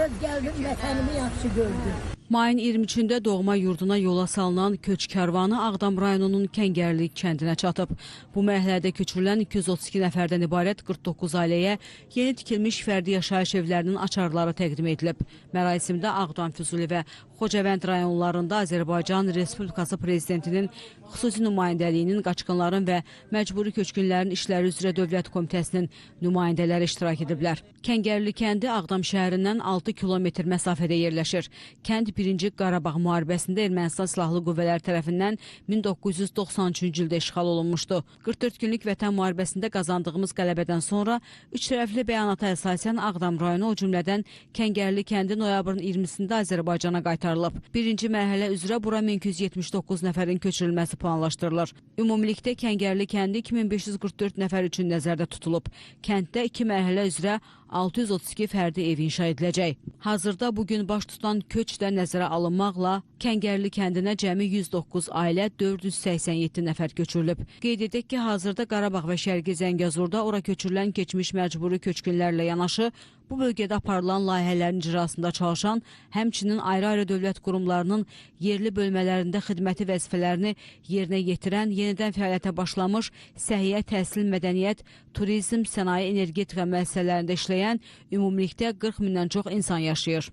Öz gəldim, vətənimi yaxşı gördüm. Mayın 23-də doğma yurduna yola salınan köç karvanı Ağdam rayonunun Kəngərli kəndinə çatıb. Bu mərhələdə köçürülən 232 nəfərdən ibarət 49 ailəyə yeni tikilmiş fərdi yaşayış evlərinin açarları təqdim edilib. Mərasimdə Ağdam, Füzuli və Xocavənd rayonlarında Azərbaycan Respublikası Prezidentinin xüsusi nümayəndəliyinin qaçqınların və məcburi köçkünlərin işləri üzrə Dövlət Komitəsinin nümayəndələri iştirak ediblər. Kəngərli kəndi Ağdam şəhərindən 6 kilometr məsafədə yerləşir. Kənd 1-ci Qarabağ müharibəsində Ermənistan Silahlı Qüvvələri tərəfindən 1993-cü ildə işğal olunmuşdu. 44 günlük Vətən müharibəsində qazandığımız qələbədən sonra üç tərəfli bəyanata əsasən Ağdam rayonu, o cümlədən Kəngərli kəndi noyabrın 20-sində Azərbaycana qaytarılıb. Birinci mərhələ üzrə bura 1279 nəfərin köçürülməsi planlaşdırılır. Ümumilikdə Kəngərli kəndi 2544 nəfər üçün nəzərdə tutulub. Kənddə iki mərhələ üzrə 632 fərdi ev inşa ediləcək. Hazırda bugün baş tutan köç də nəzərə alınmaqla Kəngərli kəndinə cəmi 109 ailə 487 nəfər köçürülüb. Qeyd edək ki, hazırda Qarabağ və Şərqi Zəngəzurda ora köçürülən keçmiş məcburi köçkünlərlə yanaşı bu bölgədə aparılan layihələrin icrasında çalışan, həmçinin ayrı-ayrı dövlət qurumlarının yerli bölmələrində xidməti vəzifələrini yerinə yetirən, yenidən fəaliyyətə başlamış səhiyyə, təhsil, mədəniyyət, turizm, sənaye, energetika müəssisələrində işləyən ümumilikdə 40 mindən çox insan yaşayır.